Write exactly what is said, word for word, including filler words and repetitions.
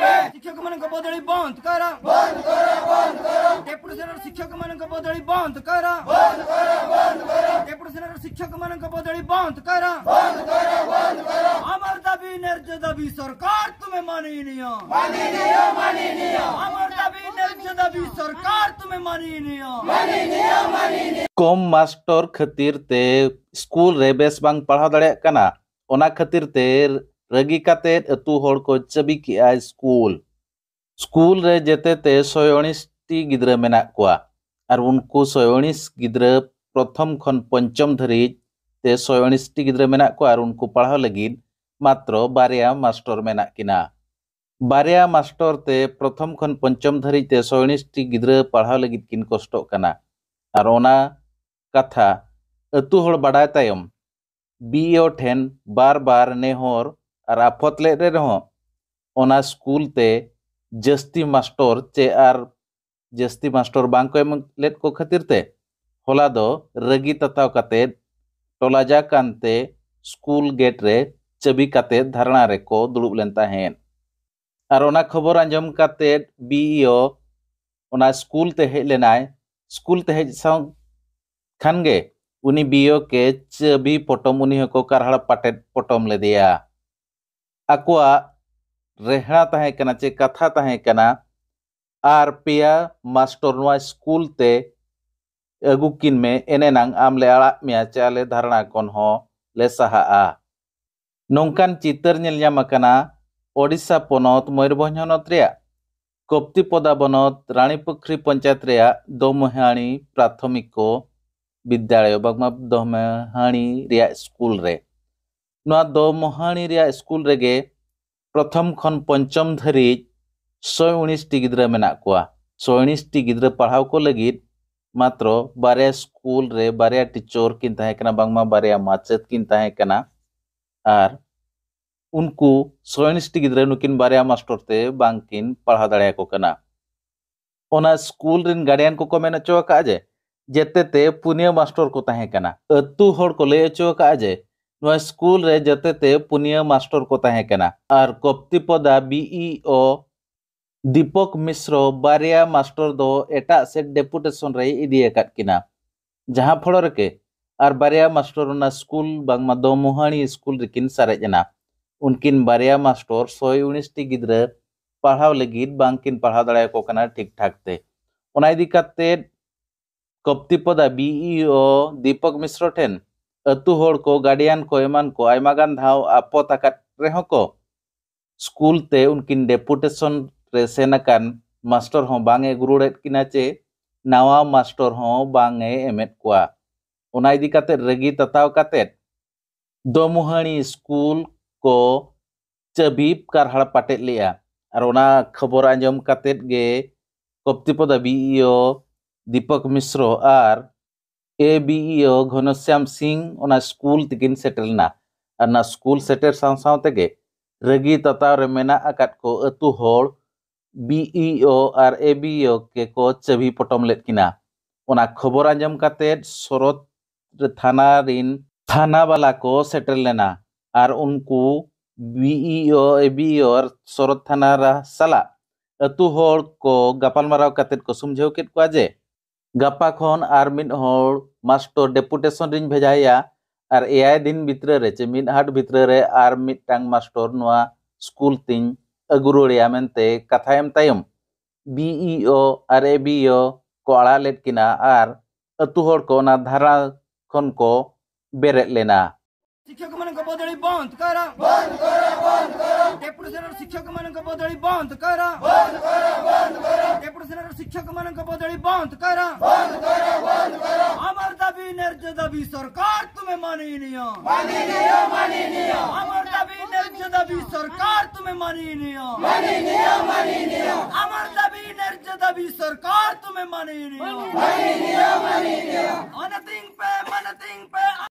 ଶିକ୍ଷକମାନଙ୍କ ବଦଳି ବନ୍ଦ କର। ବନ୍ଦ କର, ବନ୍ଦ କର। ଡେପୁଟେସନର ଶିକ୍ଷକମାନଙ୍କ ବଦଳି ବନ୍ଦ କର। ବନ୍ଦ କର, ବନ୍ଦ କର। ଡେପୁଟେସନର ଶିକ୍ଷକମାନଙ୍କ ବଦଳି ବନ୍ଦ କର। ବନ୍ଦ କର, ବନ୍ଦ କର। ଆମର ଦାବି ନ୍ୟାର୍ଯ୍ୟ ଦାବି, ସରକାର ତୁମେ ମାନିନିଅ। ମାନିନିଅ, ମାନିନିଅ। ଆମର ଦାବି ନ୍ୟାର୍ଯ୍ୟ ଦାବି, ସରକାର ତୁମେ ମାନିନିଅ। ମାନିନିଅ, ମାନିନିଅ। ᱠᱚᱢ ᱢᱟᱥᱴᱚᱨ ᱠᱷᱟᱹᱛᱤᱨ ᱛᱮ ᱥᱠᱩᱞ ᱨᱮ ᱵᱮᱥ ᱵᱟᱝ ᱯᱟᱲᱦᱟᱣ ᱫᱟᱲᱮᱭᱟᱜ ᱠᱟᱱᱟ᱾ ᱚᱱᱟ ᱠᱷᱟᱹᱛᱤᱨ ᱛᱮ ᱨᱟᱹᱜᱤ ᱠᱟᱛᱮᱫ ᱟᱹᱛᱩ ᱦᱚᱲ ᱠᱚ ᱪᱟᱹᱵᱤ ᱠᱮᱜᱼᱟ ᱥᱠᱩᱞ᱾ ᱥᱠᱩᱞ ᱨᱮ ᱡᱮᱛᱮ ᱛᱮ ᱥᱚᱭ ᱩᱱᱤᱥ ᱴᱤ ᱜᱤᱫᱽᱨᱟᱹ ᱢᱮᱱᱟᱜ ᱠᱚᱣᱟ᱾ ᱟᱨ ᱩᱱᱠᱩ ᱥᱚᱭ ᱩᱱᱤᱥ ᱜᱤᱫᱽᱨᱟᱹ, ᱯᱨᱚᱛᱷᱚᱢ ᱠᱷᱚᱱ ᱯᱚᱧᱪᱚᱢ ᱫᱷᱟᱹᱨᱤᱡ ᱛᱮ ᱥᱚᱭ ᱩᱱᱤᱥ ᱴᱤ ᱜᱤᱫᱽᱨᱟᱹ ᱢᱮᱱᱟᱜ ᱠᱚᱣᱟ᱾ ᱟᱨ ᱩᱱᱠᱩ ᱯᱟᱲᱦᱟᱣ ᱞᱟᱹᱜᱤᱫ ᱢᱟᱛᱨᱚ ᱵᱟᱨᱭᱟ ᱢᱟᱥᱴᱚᱨ ᱢᱮᱱᱟᱜ ᱠᱤᱱᱟ᱾ ᱵᱟᱨᱭᱟ ᱢᱟᱥᱴᱚᱨ ᱛᱮ ᱯᱨᱚᱛᱷᱚᱢ ᱠᱷᱚᱱ ᱯᱚᱧᱪᱚᱢ ᱫᱷᱟᱹᱨᱤᱡ ᱛᱮ ᱥᱚᱭ ᱩᱱᱤᱥ ᱴᱤ ᱜᱤᱫᱽᱨᱟᱹ ᱯᱟᱲᱦᱟᱣ ᱞᱟᱹᱜᱤᱫ ᱠᱤᱱ ᱠᱚᱥᱴᱚᱜ ᱠᱟᱱᱟ᱾ ᱟᱨ ᱚᱱᱟ ᱠᱟᱛᱷᱟ ᱟᱹᱛᱩ ᱦᱚᱲ ᱵᱟᱰᱟᱭ ᱛᱟᱭᱚᱢ ᱵᱤ ᱤ ᱳ ᱴᱷᱮᱱ ᱵᱟᱨ ᱵᱟᱨ ᱱᱮᱦᱚᱨ ᱟᱨ ᱟᱯᱷᱚᱛ ᱞᱮᱫ ᱨᱮ ᱨᱮᱦᱚᱸ, ᱚᱱᱟ ᱥᱠᱩᱞ ᱛᱮ ᱡᱟᱹᱥᱛᱤ ᱢᱟᱥᱴᱚᱨ ᱪᱮ ᱟᱨ ᱡᱟᱹᱥᱛᱤ ᱢᱟᱥᱴᱚᱨ ᱵᱟᱝ ᱠᱚ ᱮᱢ ᱞᱮᱫ ᱠᱚ ᱠᱷᱟᱹᱛᱤᱨ ᱛᱮ ᱦᱚᱞᱟ ᱫᱚ ᱨᱟᱹᱜᱤ ᱛᱟᱛᱟᱣ ᱠᱟᱛᱮᱫ ᱴᱚᱞᱟ ᱡᱟᱠ ᱟᱱᱛᱮ ᱥᱠᱩᱞ ᱜᱮᱴ ᱨᱮ ᱪᱟᱹᱵᱤ ᱠᱟᱛᱮᱫ ᱫᱷᱟᱨᱱᱟ ᱨᱮᱠᱚ ᱫᱩᱲᱩᱵ ᱞᱮᱱ ᱛᱟᱦᱮᱸᱫ᱾ ᱟᱨ ᱚᱱᱟ ᱠᱷᱚᱵᱚᱨ ᱟᱸᱡᱚᱢ ᱠᱟᱛᱮᱫ ᱵᱤ ᱤ ᱳ ᱚᱱᱟ ᱥᱠᱩᱞ ᱛᱮ ᱦᱮᱡ ᱞᱮᱱᱟᱭ᱾ ᱥᱠᱩᱞ ᱛᱮ ᱦᱮᱡ ᱥᱟᱶ ᱠᱷᱟᱱ ᱜᱮ ᱩᱱᱤ ᱵᱤ ᱤ ᱳ ᱠᱮ ᱪᱟᱹᱵᱤ ᱯᱚᱴᱚᱢ ᱩᱱᱤ ᱦᱚᱸᱠᱚ ᱠᱟᱨᱦᱟᱲ ᱯᱟᱴᱮᱫ ᱯᱚᱴᱚᱢ ᱞᱮᱫᱮᱭᱟ᱾ ᱟᱠᱚᱣᱟᱜ ᱨᱮᱦᱲᱟ ᱛᱟᱦᱮᱸ ᱠᱟᱱᱟ ᱪᱮ ᱠᱟᱛᱷᱟ ᱛᱟᱦᱮᱸ ᱠᱟᱱᱟ, ᱟᱨ ᱯᱮᱭᱟ ᱢᱟᱥᱴᱚᱨ ᱱᱚᱣᱟ ᱥᱠᱩᱞ ᱛᱮ ᱟᱹᱜᱩ ᱠᱤᱱ ᱢᱮ, ᱮᱱᱮᱱᱟᱝ ᱟᱢ ᱞᱮ ᱟᱲᱟᱜ ᱢᱮᱭᱟ ᱪᱮ ᱟᱞᱮ ᱫᱷᱟᱨᱱᱟ ᱠᱷᱚᱱ ᱦᱚᱸ ᱞᱮ ᱥᱟᱦᱟᱜᱼᱟ᱾ ᱱᱚᱝᱠᱟᱱ ᱪᱤᱛᱟᱹᱨ ᱧᱮᱞ ᱧᱟᱢ ᱟᱠᱟᱱᱟ ᱳᱰᱤᱥᱟ ᱯᱚᱱᱚᱛ ᱢᱚᱭᱩᱨᱵᱷᱚᱸᱡᱽ ᱦᱚᱱᱚᱛ ᱨᱮᱭᱟᱜ ᱠᱚᱯᱛᱤᱯᱚᱫᱟ ᱵᱚᱱᱚᱛ ᱨᱟᱱᱤᱯᱩᱠᱷᱨᱤ ᱯᱚᱧᱪᱟᱭᱮᱛ ᱨᱮᱭᱟᱜ ᱫᱚᱢᱚᱦᱟᱱᱤ ᱯᱨᱟᱛᱷᱚᱢᱤᱠ ᱵᱤᱫᱽᱫᱟᱞᱚᱭ, ᱵᱟᱝᱢᱟ ᱫᱚᱢᱚᱦᱟᱱᱤ ᱨᱮᱭᱟᱜ ᱥᱠᱩᱞ ᱨᱮ᱾ ᱱᱚᱣᱟ ᱫᱚᱢᱚᱦᱟᱱᱤ ᱨᱮᱭᱟᱜ ᱥᱠᱩᱞ ᱨᱮᱜᱮ ᱯᱨᱚᱛᱷᱚᱢ ᱠᱷᱚᱱ ᱯᱚᱧᱪᱚᱢ ᱫᱷᱟᱹᱨᱤᱡ ᱥᱚᱭ ᱩᱱᱤᱥ ᱴᱤ ᱜᱤᱫᱽᱨᱟᱹ ᱢᱮᱱᱟᱜ ᱠᱚᱣᱟ᱾ ᱥᱚᱭ ᱩᱱᱤᱥ ᱴᱤ ᱜᱤᱫᱽᱨᱟᱹ ᱯᱟᱲᱦᱟᱣ ᱠᱚ ᱞᱟᱹᱜᱤᱫ ᱢᱟᱛᱨᱚ ᱵᱟᱨᱭᱟ ᱥᱠᱩᱞ ᱨᱮ ᱵᱟᱨᱭᱟ ᱴᱤᱪᱚᱨ ᱠᱤᱱ ᱛᱟᱦᱮᱸ ᱠᱟᱱᱟ, ᱵᱟᱝᱢᱟ ᱵᱟᱨᱭᱟ ᱢᱟᱪᱮᱫ ᱠᱤᱱ ᱛᱟᱦᱮᱸ ᱠᱟᱱᱟ᱾ ᱟᱨ ᱩᱱᱠᱩ ᱥᱚᱭ ᱩᱱᱤᱥ ᱴᱤ ᱜᱤᱫᱽᱨᱟᱹ ᱱᱩᱠᱤᱱ ᱵᱟᱨᱭᱟ ᱢᱟᱥᱴᱚᱨ ᱛᱮ ᱵᱟᱝᱠᱤᱱ ᱯᱟᱲᱦᱟᱣ ᱫᱟᱲᱮᱭᱟᱠᱚ ᱠᱟᱱᱟ᱾ ᱚᱱᱟ ᱥᱠᱩᱞ ᱨᱮᱱ ᱜᱟᱨᱰᱤᱭᱟᱱ ᱠᱚᱠᱚ ᱢᱮᱱ ᱦᱚᱪᱚ ᱟᱠᱟᱫᱼᱟ ᱡᱮ ᱡᱮᱛᱮ ᱛᱮ ᱯᱩᱱᱭᱟᱹ ᱢᱟᱥᱴᱚᱨ ᱠᱚ ᱛᱟᱦᱮᱸ ᱠᱟᱱᱟ᱾ ᱟᱹᱛᱩ ᱦᱚᱲ ᱠᱚ ᱞᱟᱹᱭ ᱦᱚᱪᱚ ᱟᱠᱟᱫᱼᱟ ᱡᱮ ᱱᱚᱣᱟ ᱥᱠᱩᱞ ᱨᱮ ᱡᱚᱛᱮᱛᱮ ᱯᱩᱱᱭᱟᱹ ᱢᱟᱥᱴᱚᱨ ᱠᱚ ᱛᱟᱦᱮᱸ ᱠᱟᱱᱟ᱾ ᱟᱨ ᱠᱚᱯᱛᱤᱯᱚᱫᱟ ᱵᱤᱤᱳ ᱫᱤᱯᱚᱠ ᱢᱤᱥᱨᱚ ᱵᱟᱨᱭᱟ ᱢᱟᱥᱴᱚᱨ ᱫᱚ ᱮᱴᱟᱜ ᱥᱮᱫ ᱰᱮᱯᱩᱴᱮᱥᱚᱱ ᱨᱮᱭ ᱤᱫᱤ ᱟᱠᱟᱫ ᱠᱤᱱᱟ, ᱡᱟᱦᱟᱸ ᱯᱷᱚᱲᱚ ᱨᱮᱠᱮ ᱟᱨ ᱵᱟᱨᱭᱟ ᱢᱟᱥᱴᱚᱨ ᱚᱱᱟ ᱥᱠᱩᱞ ᱵᱟᱝᱢᱟ ᱫᱚᱢᱩᱦᱟᱹᱲᱤ ᱥᱠᱩᱞ ᱨᱮᱠᱤᱱ ᱥᱟᱨᱮᱡ ᱮᱱᱟ᱾ ᱩᱱᱠᱤᱱ ᱵᱟᱨᱭᱟ ᱢᱟᱥᱴᱚᱨ ᱥᱚᱭ ᱩᱱᱤᱥ ᱴᱤ ᱜᱤᱫᱽᱨᱟᱹ ᱯᱟᱲᱦᱟᱣ ᱞᱟᱹᱜᱤᱫ ᱵᱟᱝᱠᱤᱱ ᱯᱟᱲᱦᱟᱣ ᱫᱟᱲᱮᱭᱟᱠᱚ ᱠᱟᱱᱟ ᱴᱷᱤᱠ ᱴᱷᱟᱠ ᱛᱮ᱾ ᱚᱱᱟ ᱤᱫᱤ ᱠᱟᱛᱮ ᱠᱚᱯᱛᱤᱯᱚᱫᱟ ᱵᱤᱤᱳ ᱫᱤᱯᱚᱠ ᱢᱤᱥᱨᱚ ᱴᱷᱮᱱ ᱟᱹᱛᱩ ᱦᱚᱲ ᱠᱚ, ᱜᱟᱨᱰᱤᱭᱟᱱ ᱠᱚ ᱮᱢᱟᱱ ᱠᱚ ᱟᱭᱢᱟ ᱜᱟᱱ ᱫᱷᱟᱣ ᱟᱯᱚᱛ ᱟᱠᱟᱫ ᱨᱮᱦᱚᱸ ᱠᱚ, ᱥᱠᱩᱞ ᱛᱮ ᱩᱱᱠᱤᱱ ᱰᱮᱯᱩᱴᱮᱥᱚᱱ ᱨᱮ ᱥᱮᱱ ᱟᱠᱟᱱ ᱢᱟᱥᱴᱚᱨ ᱦᱚᱸ ᱵᱟᱝ ᱮ ᱜᱩᱨᱩᱲᱮᱫ ᱠᱤᱱᱟ ᱪᱮ ᱱᱟᱣᱟ ᱢᱟᱥᱴᱚᱨ ᱦᱚᱸ ᱵᱟᱝ ᱮ ᱮᱢᱮᱫ ᱠᱚᱣᱟ᱾ ᱚᱱᱟ ᱤᱫᱤ ᱠᱟᱛᱮ ᱨᱟᱹᱜᱤ ᱛᱟᱛᱟᱣ ᱠᱟᱛᱮ ᱫᱚᱢᱩᱦᱟᱹᱲᱤ ᱥᱠᱩᱞ ᱠᱚ ᱪᱟᱹᱵᱤ ᱠᱟᱨᱦᱟᱲ ᱯᱟᱴᱮᱫ ᱞᱮᱫᱼᱟ᱾ ᱟᱨ ᱚᱱᱟ ᱠᱷᱚᱵᱚᱨ ᱟᱸᱡᱚᱢ ᱠᱟᱛᱮ ᱜᱮ ᱠᱚᱯᱛᱤᱯᱚᱫᱟ ᱵᱤᱤᱳ ᱫᱤᱯᱚᱠ ᱢᱤᱥᱨᱚ ᱟᱨ ᱮ ᱵᱤᱤᱳ ᱜᱷᱚᱱᱚᱥᱭᱟᱢ ᱥᱤᱝ ᱚᱱᱟ ᱥᱠᱩᱞ ᱛᱮᱠᱤᱱ ᱥᱮᱴᱮᱨ ᱞᱮᱱᱟ᱾ ᱟᱨ ᱚᱱᱟ ᱥᱠᱩᱞ ᱥᱮᱴᱮᱨ ᱥᱟᱶ ᱥᱟᱶ ᱛᱮᱜᱮ ᱨᱟᱹᱜᱤ ᱛᱟᱛᱟᱣ ᱨᱮ ᱢᱮᱱᱟᱜ ᱟᱠᱟᱫ ᱠᱚ ᱟᱹᱛᱩ ᱦᱚᱲ ᱵᱤᱤᱳ ᱟᱨ ᱮᱵᱤᱳ ᱠᱮᱠᱚ ᱪᱟᱹᱵᱤ ᱯᱚᱴᱚᱢ ᱞᱮᱫ ᱠᱤᱱᱟ᱾ ᱚᱱᱟ ᱠᱷᱚᱵᱚᱨ ᱟᱸᱡᱚᱢ ᱠᱟᱛᱮ ᱥᱚᱨᱚᱛ ᱨᱮ ᱛᱷᱟᱱᱟ ᱨᱤᱱ ᱛᱷᱟᱱᱟ ᱵᱟᱞᱟ ᱠᱚ ᱥᱮᱴᱮᱨ ᱞᱮᱱᱟ ᱟᱨ ᱩᱱᱠᱩ ᱵᱤᱤᱳ ᱮᱵᱤᱳ ᱟᱨ ᱥᱚᱨᱚᱛ ᱛᱷᱟᱱᱟ ᱨᱟ- ᱥᱟᱞᱟᱜ ᱟᱹᱛᱩ ᱦᱚᱲ ᱠᱚ ᱜᱟᱯᱟᱞᱢᱟᱨᱟᱣ ᱠᱟᱛᱮ ᱠᱚ ᱥᱩᱢᱡᱷᱟᱹᱣ ᱠᱮᱫ ᱠᱚᱣᱟ ᱡᱮ ᱜᱟᱯᱟ ᱠᱷᱚᱱ ᱟᱨ ᱢᱤᱫ ᱦᱚᱲ ᱢᱟᱥᱴᱚᱨ ᱰᱮᱯᱩᱴᱮᱥᱚᱱ ᱨᱤᱧ ᱵᱷᱮᱡᱟᱭᱮᱭᱟ ᱟᱨ ᱮᱭᱟᱭ ᱫᱤᱱ ᱵᱷᱤᱛᱨᱟᱹ ᱨᱮ ᱪᱮ ᱢᱤᱫ ᱦᱟᱴ ᱵᱷᱤᱛᱨᱟᱹ ᱨᱮ ᱟᱨ ᱢᱤᱫᱴᱟᱝ ᱢᱟᱥᱴᱚᱨ ᱱᱚᱣᱟ ᱥᱠᱩᱞ ᱛᱤᱧ ᱟᱹᱜᱩ ᱨᱩᱣᱟᱹᱲᱮᱭᱟ ᱢᱮᱱᱛᱮ ᱠᱟᱛᱷᱟ ᱮᱢ ᱛᱟᱭᱚᱢ ᱵᱤᱤᱳ ᱟᱨ ᱮᱵᱤᱳ ᱠᱚ ᱟᱲᱟᱜ ᱞᱮᱫ ᱠᱤᱱᱟ ᱟᱨ ᱟᱹᱛᱩ ᱦᱚᱲ ᱠᱚ ᱚᱱᱟ ᱫᱷᱟᱨᱟ ᱠᱷᱚᱱ ᱠᱚ ᱵᱮᱨᱮᱫ ᱞᱮᱱᱟ᱾ ଶିକ୍ଷକମାନଙ୍କ ବଦଳି ବନ୍ଦ କର। ବନ୍ଦ କର, ବନ୍ଦ କର। ଡେପୁଟେସନର ଶିକ୍ଷକମାନଙ୍କ ବଦଳି ବନ୍ଦ କର। ବନ୍ଦ କର, ବନ୍ଦ କର। ଡେପୁଟେସନର ଶିକ୍ଷକମାନଙ୍କ ବଦଳି ବନ୍ଦ କର। ବନ୍ଦ କର, ବନ୍ଦ କର। ଆମର ଦାବି, ନ୍ୟାର୍ଯ୍ୟ ଦାବି, ସରକାର ତୁମେ ମାନିନିଅ। ମାନିନିଅ, ମାନିନିଅ। ଆମର ଦାବି, ନ୍ୟାର୍ଯ୍ୟ ଦାବି, ସରକାର ତୁମେ ମାନିନିଅ। ମାନିନିଅ, ମାନିନିଅ। ଆମର ଦାବି, ନ୍ୟାର୍ଯ୍ୟ ଦାବି, ସରକାର ତୁମେ ମାନିନିଅ। ମାନିନିଅ, ମାନିନିଅ। ମାନତିଂ ପେ, ମାନତିଂ ପେ,